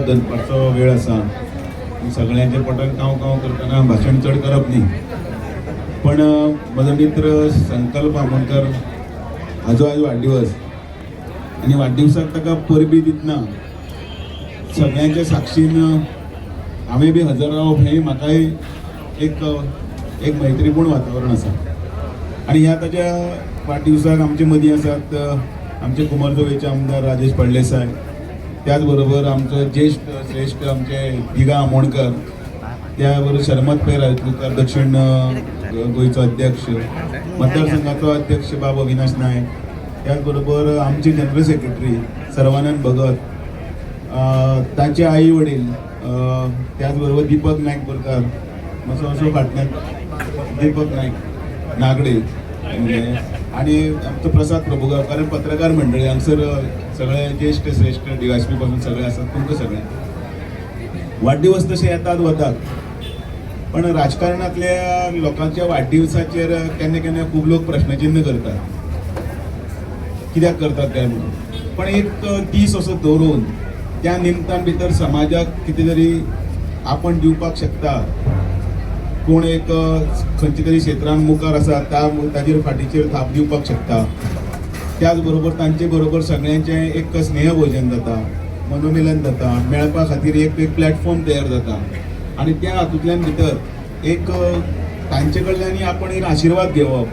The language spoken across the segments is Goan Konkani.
दनपारचो वेळ आसा. सगळ्यांच्या पोटान काव काव करतना भाशण चड करप न्ही, पण म्हजो मित्र संकल्प आमोणकर हाजो आयज वाडदिवस आनी वाडदिवसाक ताका परबीं दितना सगळ्यांच्या साक्षीन हांवें बी हजर रावप हें म्हाकाय एक एक मैत्रीपूर्ण वातावरण आसा. आनी ह्या ताच्या वाडदिवसाक आमचे मदीं आसात आमचे कुमारजुंवेचे आमदार राजेश फळदेसाय, त्याच बरोबर आमचो ज्येश्ठ श्रेश्ठ आमचे दिगा आमोणकर, त्या बरोबर शर्मत पै राजपूतकार, दक्षिण गोंयचो अध्यक्ष, मतदारसंघाचो अध्यक्ष बाब अविनाश नायक, त्याच बरोबर आमचे जनरल सेक्रेटरी सर्वानंद भगत, ताचे आई वडील, त्याच बरोबर दीपक नायक बोरकार, मातसो असो फाटल्यान दीपक नायक नागडे म्हणजे, आणि आमचो प्रसाद प्रभुगांवकार आनी पत्रकार मंडळी, हांगसर सगळे ज्येश्ठ श्रेश्ठ डीवायएसपी पासून सगळे आसात. तुमकां सगळे वाडदिवस तशे येतात वतात, पण राजकारणातल्या लोकांच्या वाडदिवसाचेर केन्ना केन्ना खूब लोक प्रश्नचिन्ह करतात, कित्याक करतात काय म्हणून. पण एक दीस असो दवरून त्या निमतान भितर समाजाक कितें तरी आपण दिवपाक शकता, कोण एक खंयच्या तरी क्षेत्रान मुखार आसा त्या ताजेर फाटीचेर थाप दिवपाक शकता. त्याच बरोबर तांचे बरोबर सगळ्यांचें एक स्नेहभोजन जाता, मनोमिलन जाता, मेळपा खातीर एक एक प्लॅटफॉर्म तयार जाता आनी त्या हातूंतल्यान भितर एक तांचे कडल्यान आपण एक आशिर्वाद घेवप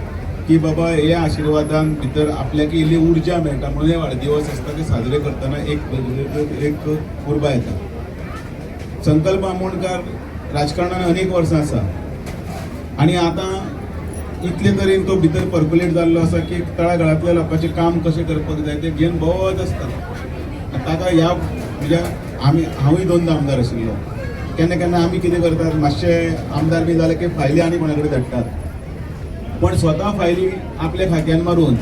की बाबा ह्या आशिर्वादान भितर आपल्याक इल्ली उर्जा मेळटा म्हणून हे वाडदिवस आसता ते साजरे करतना एक एक उर्बा येता. संकल्प आमोणकार राजकारणान अनेक वर्सां आसा आनी आतां इतले तरेन तो भितर पर्क्युलेट जाल्लो आसा की तळागाळांतल्या लोकांचें काम कशें करपाक जाय तें घेवन भोंवत आसता. ताका ह्या म्हणजे आमी, हांवूय दोनदां आमदार आशिल्लो. केन्ना केन्ना आमी कितें करतात, मातशे आमदार बी जाले की फायली आनी कोणा कडेन धाडटात, पण स्वता फायली आपल्या खाक्यान मारून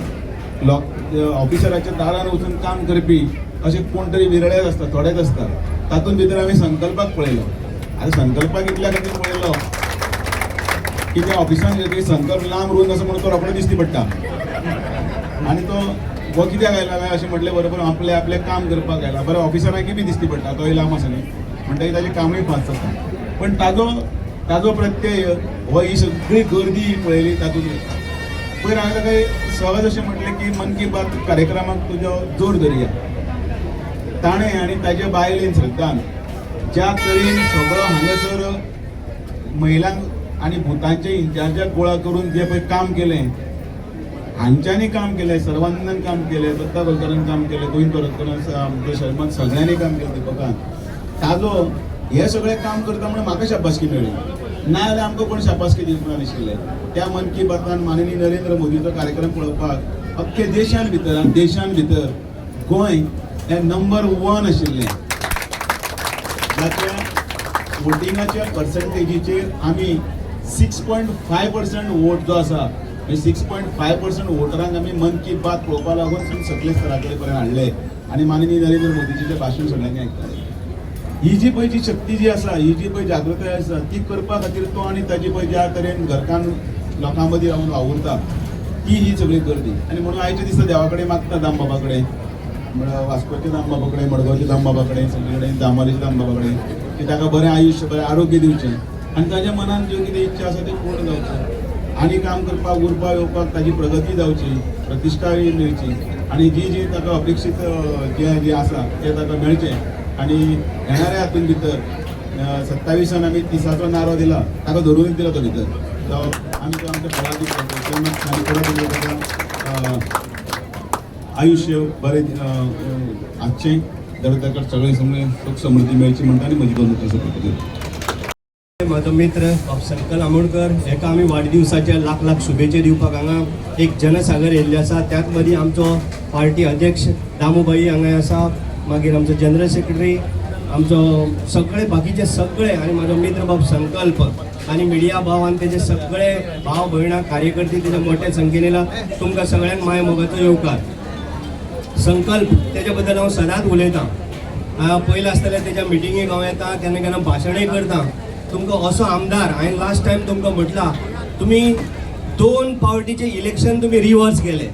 लोक ऑफिसराच्या दारान वचून काम करपी अशे कोण तरी विरळेच आसता, थोडेच आसता. तातूंत भितर आमी संकल्पाक पळयलो. आतां संकल्पाक इतल्या खातीर पळयलो की त्या ऑफिसान येतकीर संकल्प लांब रूंद आसा म्हणून तो रोखडो दिश्टी पडटा आनी तो हो कित्याक आयला काय अशें म्हटलें बरोबर आपलें आपलें काम करपाक आयला. बरें, ऑफिसरांकय बी दिश्टी पडटा, तोय लांब आसा न्ही, म्हणटकीर ताजें कामूय फास्ट जाता. पण ताजो ताजो प्रत्यय हो ही सगळी गर्दी पळयली तातूंत येता. पयर हांवें ताका सहज अशें म्हटलें की मन की बात कार्यक्रमाक तुजो जोर धरया. ताणें आनी ताच्या बायलेन श्रद्धान ज्या तरेन सगळो हांगासर महिलांक आनी बुथांचे इन्चार्जाक गोळा करून जे पळय काम केलें, हांच्यांनी काम केलें, सर्वानंदान काम केलें, दत्ता गोलकरान काम केलें, गोविंद कोरतकरान, आमच्या शर्मान, सगळ्यांनी काम केलें, दिपकान, ताजो हे सगळें काम करता म्हणून म्हाका शाबासकी मेळ्ळी. ना जाल्यार आमकां कोण शाबासकी दिवपाक नाशिल्ले. त्या मन की बातान माननीय नरेंद्र मोदीचो कार्यक्रम पळोवपाक अख्खे देशान भितर आनी देशान भितर गोंय हें नंबर वन आशिल्लें. जाच्या वोटिंगाच्या पर्संटेजीचेर आमी 6.5% वोट जो आसा, म्हणजे 6.5% वोटरांक आमी मन की बात पळोवपा लागून सगळे स्तरा कडेन पर्यंत हाडले आनी माननीय नरेंद्र मोदीचें भाशण सगळ्यांनी आयकताले. ही जी पळय जी शक्ती जी आसा, ही जी पळय जागृताय आसा, ती करपा खातीर तो आनी ताजी पळय ज्या तरेन घरकान्न लोकां मदीं रावन वावुरता ती ही सगळी गर्दी. आनी म्हणून आयच्या दिसा देवा कडेन मागता, दामबाबा कडेन, म्हळ्यार वास्कोच्या दामबाबा कडेन, मडगांवच्या दामबाबा कडेन, सगळे कडेन दामोलीच्या दामबाबा कडेन की ताका बरें आयुश्य, बरें आरोग्य दिवचें आनी ताज्या मनान ज्यो कितें इच्छा आसा त्यो पूर्ण जावच्यो आनी काम करपाक उरपा येवपाक ताजी प्रगती जावची, प्रतिश्ठाय मेळची आनी जी जी ताका अपेक्षीत जें जें आसा तें ताका मेळचें. आनी येणाऱ्या हातून भितर 27 आमी 30चो नारो दिला, ताका धरूनच दिला तो भितर तो आमी तो आमच्या फळां दितलो तेन्ना आनी परत एकदां ताका आयुश्य बरें आसचें, जाल्यार ताका सगळें सगळें सुख समृद्धी मेळची म्हणटा आनी म्हजी दोन उतरां सोंपयता. म्हजो मित्र बाब संकल आमोणकर हेका आमी वाडदिवसाचे लाख लाख शुभेच्छा दिवपाक हांगा एक जनसागर येयल्ले आसा. त्याच मदीं आमचो पार्टी अध्यक्ष दामूभाई हांगा आसा, मागीर आमचो जनरल सेक्रेटरी, आमचो सगळे बाकीचे सगळे आनी म्हाजो मित्र बाब संकल्प आनी मिडिया भाव आनी तेजे सगळे भाव भयणां कार्यकर्ते तेजे मोठ्या संख्येन येयला. तुमकां सगळ्यांक माय मोगाचो येवकार. संकल्प तेच्या बद्दल हांव सदांच उलयतां. पयलीं आसतलें तेच्या मिटिंगेक हांव येता, केन्ना केन्ना भाशणूय करता. तुमकां असो आमदार हांवें लास्ट टायम तुमकां म्हटलां, तुमी दोन पावटीचे इलेक्शन तुमी रिवर्स केले.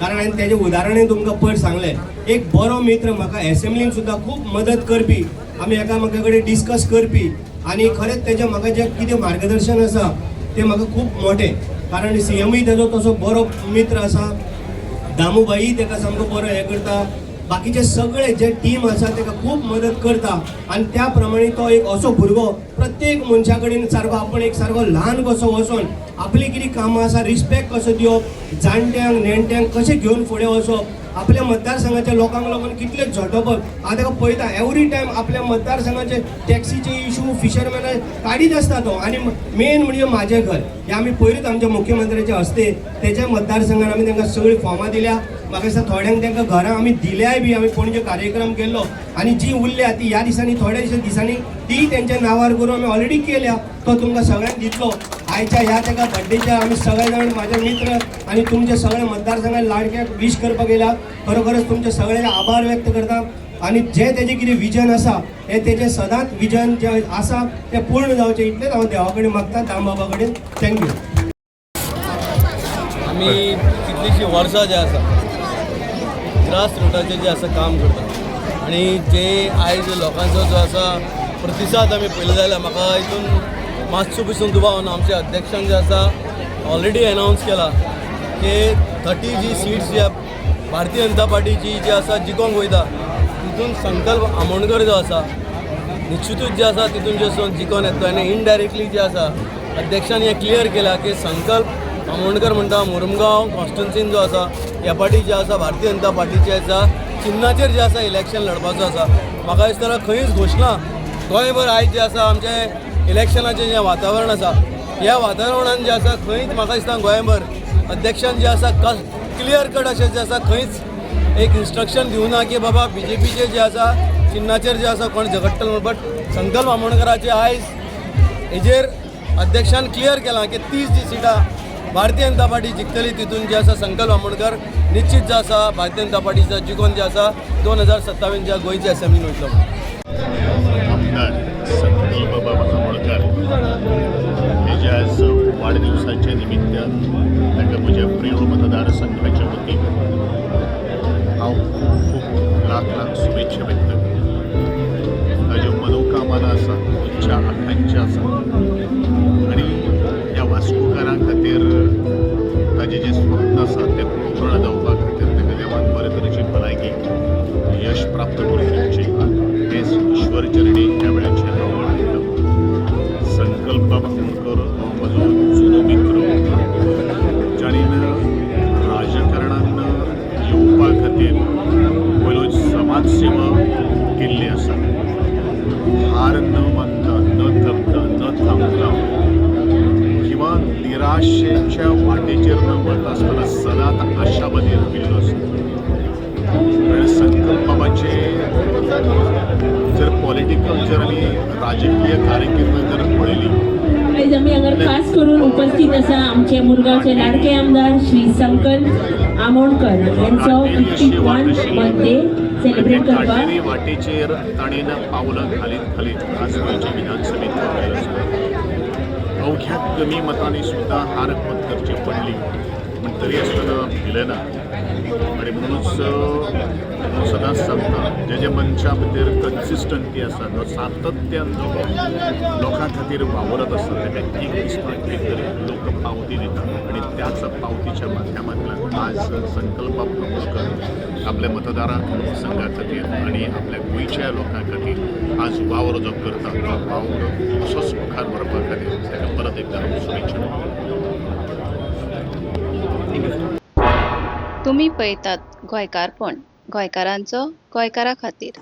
कारण हांवें तेजें उदाहरणूय तुमकां पयर सांगलें. एक बरो मित्र, म्हाका एसेंब्लीन सुद्दां खूब मदत करपी, आमी एकामेका कडेन डिस्कस करपी आनी खरेंच तेजें म्हाका जें कितें मार्गदर्शन आसा तें म्हाका खूब मोटें. कारण सीएमूय तेजो तसो बरो मित्र आसा, दामूबाई तेका सामको बरो हें करता, बाकीचे सगळे जे टीम आसा तेका खूब मदत करता. आनी त्या प्रमाणे तो एक असो भुरगो प्रत्येक मनशा कडेन सारको आपण एक सारको ल्हान कसो वचोन आपली कितें कामां आसा, रिस्पेक्ट कसो दिवप, जाणट्यांक नेणट्यांक कशें घेवन फुडें वचप, आपल्या मतदारसंघाच्या लोकांक लागून कितले झटपप. हांव ताका पळयता एवरी टायम आपल्या मतदारसंघाचे टॅक्सीचे इशू, फिशरमॅना काडीत आसता तो. आनी मेन म्हणजे म्हाजें घर हें आमी पयरूच आमच्या मुख्यमंत्र्याच्या हस्ते तेच्या मतदारसंघान आमी तांकां सगळीं फॉर्मां दिल्या. म्हाका दिसता थोड्यांक तांकां घरां आमी दिल्याय बी. आमी पणजे कार्यक्रम केल्लो आनी जी उरल्या ती ह्या दिसांनी, थोड्या दिसांनी ती तेंच्या नांवार करून आमी ऑलरेडी केल्या. तो तुमकां सगळ्यांक दितलो. आयच्या ह्या ताका बड्डेच्या आमी सगळे जाण माझे मित्र आनी तुमचे सगळे मतदारसंघात लाडक्याक विश करपाक येयला. खरोखरच तुमचे सगळ्यांचे आभार व्यक्त करता आनी जे तेजें कितें विजन आसा हें तेजें सदांच विजन जें आसा तें पूर्ण जावचें इतलेंच हांव देवा कडेन मागता, दामबाबा कडेन. Thank you. आमी कितलींशीं वर्सां जे आसा ग्रास रुटाचेर जे आसा काम करता आनी जे आयज लोकांचो जो आसा प्रतिसाद आमी पळयलो जाल्यार म्हाका हितून मातसो पसून दुबाव ना, आमच्या अध्यक्षान जे आसा ऑलरेडी अनावन्स केला की 30 जी सिट्स जी भारतीय जनता पार्टीची जी आसा जिखोंक वयता, तितून संकल्प आमोणकर जो आसा निश्चितूच जे आसा तितून जे आसा जिखोन येतलो. आनी इनडायरेक्टली जे आसा अध्यक्षान हें क्लियर केलां की संकल्प आमोणकर म्हणटा मुरमुगांव कॉन्स्टिट्युन्सीन जो आसा ह्या पाटी जे आसा भारतीय जनता पार्टीचे आसा चिन्नाचेर जे आसा इलेक्शन लढपाचो आसा. म्हाका दिसता खंयच घोशणा गोंयभर आयज जें आसा आमचें इलेक्शनाचें जें वातावरण आसा, ह्या वातावरणान जें आसा खंयच म्हाका दिसता गोंयभर अध्यक्षान जें आसा क्लियर कट अशें जें आसा खंयच एक इन्स्ट्रक्शन दिवना की बाबा बीजेपीचे जे आसा चिन्नाचेर जे आसा कोण झगडटलो म्हूण. बट संकल्प आमोणकराचे आयज हेजेर अध्यक्षान क्लियर केलां की 30 जी सिटां भारतीय जनता पार्टी जिखतली, तितून जे आसा संकल्प आमोणकर निश्चित जे आसा भारतीय जनता पार्टीचो जिखोन जे आसा 2027 ज्या गोंयची असेंब्लीन वयतलो म्हणून. आमदार संकल्प बाबा आमोणकर हेजे आज वाडदिवसाच्या निमित्तान ताका म्हज्या प्रियोळ मतदारसंघाच्या वतीन हांव खूब खूब लाख लाख शुभेच्छा व्यक्त करता. ताज्यो मनोकामना आसा, इच्छा आकांक्षा आसा आनी ह्या वास्कोकारां खातीर ताजें जें स्वप्न आसा तें पूर्ण जावपा खातीर ताका देवान बरे तरेची भलायकी, यश प्राप्त करून दिवचें हेंच ईश्वर चरणी ह्या वेळाचेर हांव मागता. संकल्प आमोणकर हो म्हजो जुनो मित्र, जाणेन राजकारणान येवपा खातीर पयलो समाज सेवा केल्ली आसा. हार न मानता, न थकता, न थांबता किंवा निराशेच्या वाटेचेर न वता आसतना सदांच आशावादी राविल्लो आसा. म्हळ्यार संकल्प बाबाचे जर पॉलिटिकल जर आमी राजकीय कारकीर्द जर पळयली, आयज आमी हांगा खास करून उपस्थित आसा आमचे मुरगांवचे लाडके आमदार श्री संकल्प आमोणकर यांचो 51 बर्थडे सेलिब्रेट करपाक. काटेरी वाटेचेर ताणें पावलां घालीत घालीत आज गोंयच्या विधानसभेत पावलेलो आसा. अवघ्या कमी मतांनी सुद्दां हार पत्करची पडली पूण तरी आसतना भिले ना. आनी म्हणूनच हांव सदांच सांगता, जे जे मनशां भितर कन्सिस्टंटी आसा, जो सातत्यान जो लोकां खातीर वावरत आसता, ताका एक दीस ना एक तरी लोक पावती दिता. आनी त्याच पावतीच्या माध्यमांतल्यान आज संकल्प आमोणकर आपल्या मतदारां संघा खातीर आनी आपल्या गोंयच्या लोकां खातीर आज वावर जो करता, तो वावर असोच मुखार व्हरपा खातीर ताका परत एकदा हांव शुभेच्छा दिता. तुमी पळयतात गोंयकारपण, गोंयकारांचो गोंयकारा खातीर.